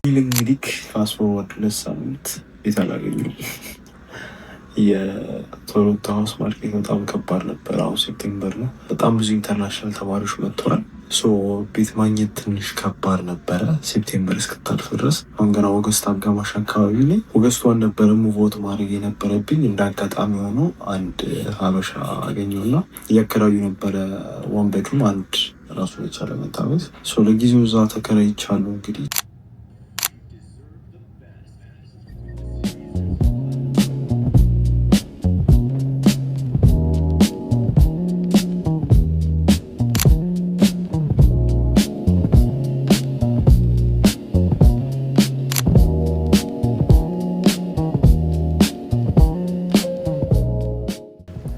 እንግዲህ fast forward 2 ሳምንት ቤት አላገኘሁም። የቶሮንቶ house market በጣም ከባድ ነበር። አሁን September ነው። በጣም ብዙ international ተማሪዎች መጥተዋል። So ቤት ማግኘት ትንሽ ከባድ ነበረ September እስክታልፍ ድረስ። አሁን ገና August አጋማሽ አካባቢ ላይ፣ August 1 ነበረ move out ማድረግ የነበረብኝ። እንደ አጋጣሚ ሆኖ አንድ ሀበሻ አገኘውና እያከራዩ ነበረ one bedroom አንድ ራሱን የቻለ መኝታ ቤት። So ለጊዜው እዛ ተከራይቻለሁ እንግዲህ።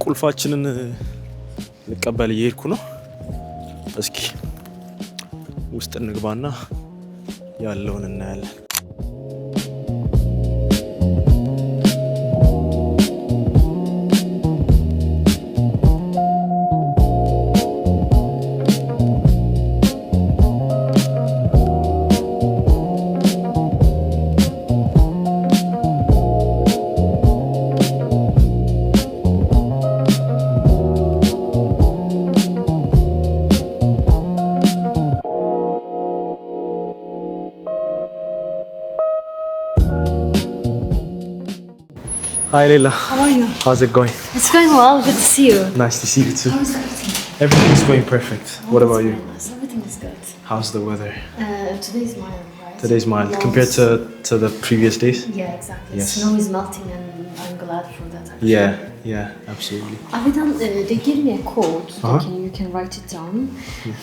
ቁልፋችንን ልቀበል እየሄድኩ ነው። እስኪ ውስጥ እንግባና ያለውን እናያለን። Hi, Leila. How are you? How's it going? It's going well. Good to see you. Nice to see you too. How is everything? Everything is going perfect. What Oh, about that's you? very nice. Everything is good. How's the weather? Today's mild, right? Today's mild Yes. compared to the previous days. Yeah, exactly. Yes. Snow is melting, and I'm glad for that. Actually. Yeah, absolutely. Avidan, they gave me a code. You can write it down,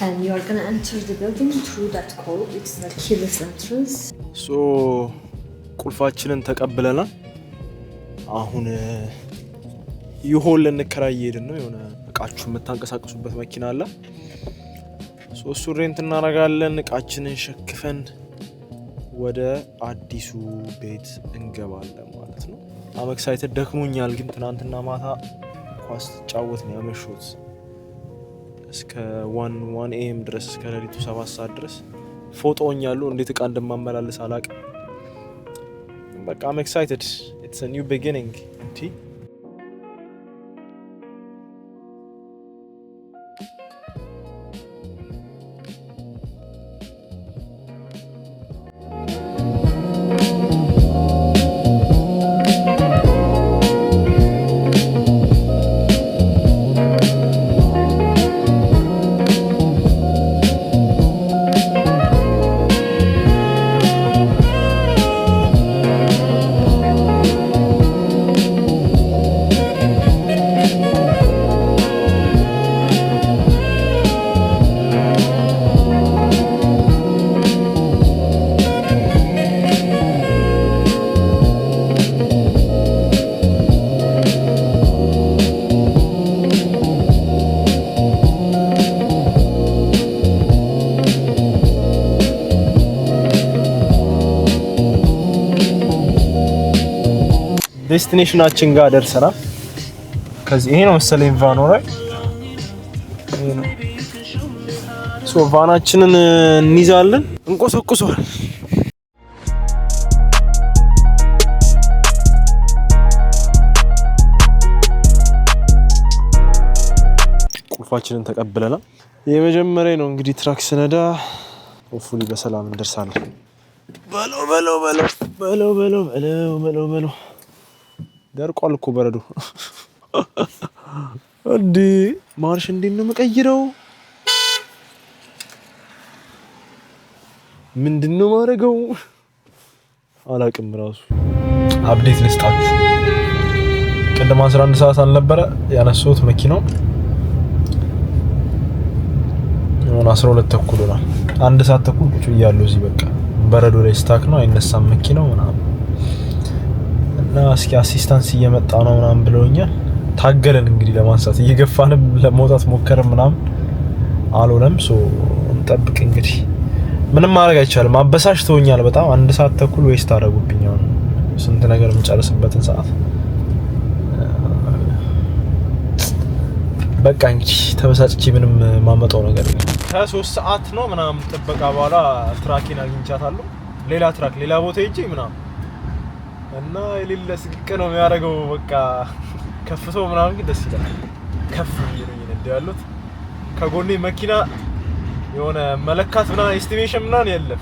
and you are gonna enter the building through that code. It's the keyless entrance. So ቁልፋችንን ተቀብለናል። አሁን U-Haul ልንከራይ እየሄድን ነው። የሆነ እቃችሁ የምታንቀሳቅሱበት መኪና አለ። So እሱን rent እናደርጋለን። እቃችንን ሸክፈን ወደ አዲሱ ቤት እንገባለን ማለት ነው። I'm excited። ደክሞኛል፣ ግን ትናንትና ማታ ኳስ ስጫወት ነው ያመሸሁት እስከ 1 AM ድረስ፣ እስከ ሌሊቱ 7 ሰዓት ድረስ ፎጦኛሉ። እንዴት እቃ እንደማመላልስ አላቅም። በቃ I'm excited, it's a new beginning. እንዲ destination ኣችን ጋር ደርሰናል። ከዚህ ይሄ ነው መሰለኝ van ኑ፣ right? ይሄ ነው። So van ኣችንን እንይዛለን፣ እንቆሰቁሰዋል። ቁልፋችንን ተቀብለናል። የመጀመሪያ ነው እንግዲህ truck ስነዳ። Hopefully በሰላም እንደርሳለን። በለው በለው በለው በለው በለው በለው በለው በለው። ደርቋል እኮ በረዶ። እንዴ፣ ማርሽ እንዴት ነው የምቀይረው? ምንድን ነው ማድረገው? አላቅም ራሱ። Update ልስጣችሁ። ቅድም 11 ሰዓት አልነበረ ያነሳሁት መኪናው? አሁን 12 ተኩል ሆኗል። አንድ ሰዓት ተኩል ቁጭ ብያለሁ እዚህ። በቃ በረዶ ላይ stuck ነው፣ አይነሳም መኪናው ምናምን። እና እስኪ assistance እየመጣ ነው ምናምን ብለውኛል። ታገለን እንግዲህ ለማንሳት፣ እየገፋንም ለመውጣት ሞከርን ምናምን፣ አልሆነም። So እንጠብቅ እንግዲህ፣ ምንም ማድረግ አይቻልም። አበሳጭተውኛል በጣም። አንድ ሰዓት ተኩል waste አደረጉብኝ። አሁን ስንት ነገር የምጨርስበትን ሰዓት። በቃ እንግዲህ ተበሳጭቼ ምንም ማመጣው ነገር የለም። ከ3 ሰዓት ነው ምናምን ጥበቃ በኋላ truck ኤን አግኝቻታለሁ። ሌላ truck ሌላ ቦታ ሄጄ ምናምን እና የሌለ ስቅቅ ነው የሚያደርገው። በቃ ከፍቶ ምናምን ግን ደስ ይላል። ከፍ ብዬ ነው እየነዳሁ ያሉት። ከጎኔ መኪና የሆነ መለካት ምናምን estimation ምናምን የለም።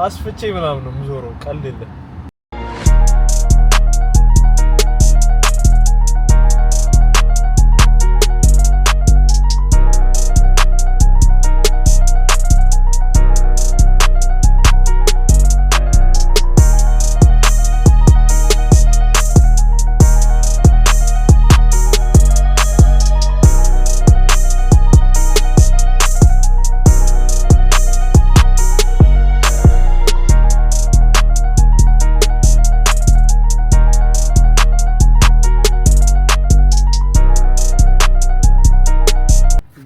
አስፍቼ ምናምን ነው የምዞረው። ቀልድ የለም።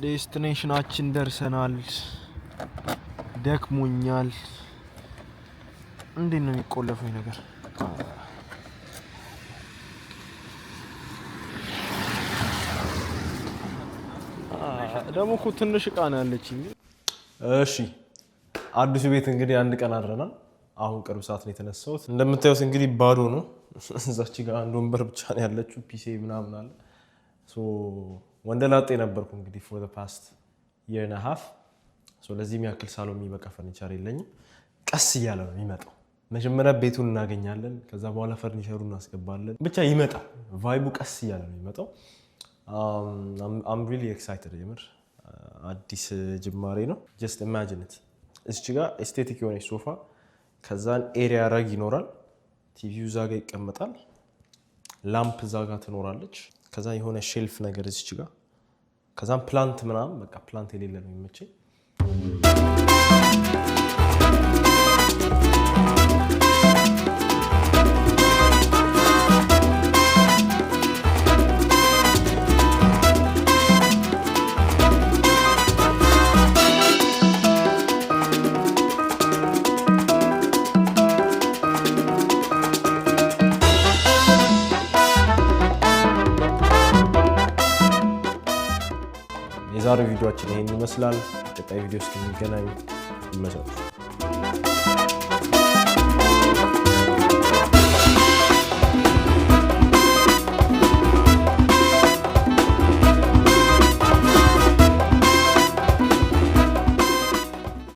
Destination ኣችን ደርሰናል። ደክሞኛል። እንዴት ነው የሚቆለፈው ነገር? ደግሞ እኮ ትንሽ እቃ ነው ያለችኝ። እሺ፣ አዲሱ ቤት እንግዲህ አንድ ቀን አድረናል። አሁን ቅርብ ሰዓት ነው የተነሳሁት። እንደምታዩት እንግዲህ ባዶ ነው። እዛች ጋር አንድ ወንበር ብቻ ነው ያለችው። PC ምናምን አለ። ወንደላጤ ነበርኩ እንግዲህ for the past year and a half። ለዚህ የሚያክል ሳሎን የሚበቃ ፈርኒቸር የለኝም። ቀስ እያለ ነው የሚመጣው። መጀመሪያ ቤቱን እናገኛለን፣ ከዛ በኋላ ፈርኒቸሩን እናስገባለን። ብቻ ይመጣል። Vibe ኡ ቀስ እያለ ነው የሚመጣው። I'm really excited፣ የምር አዲስ ጅማሬ ነው። Just imagine it። እዚች ጋር aesthetic የሆነች ሶፋ፣ ከዛን area rug ይኖራል። ቲቪው እዛ ጋ ይቀመጣል። Lamp እዛ ጋ ትኖራለች። ከዛ የሆነ shelf ነገር እዚች ጋር፣ ከዛም plant ምናምን፣ በቃ plant የሌለ ነው የሚመቸኝ። የዛሬው ቪዲዮአችን ይሄን ይመስላል። ቀጣይ ቪዲዮ እስከሚገናኝ ይመቻችሁ።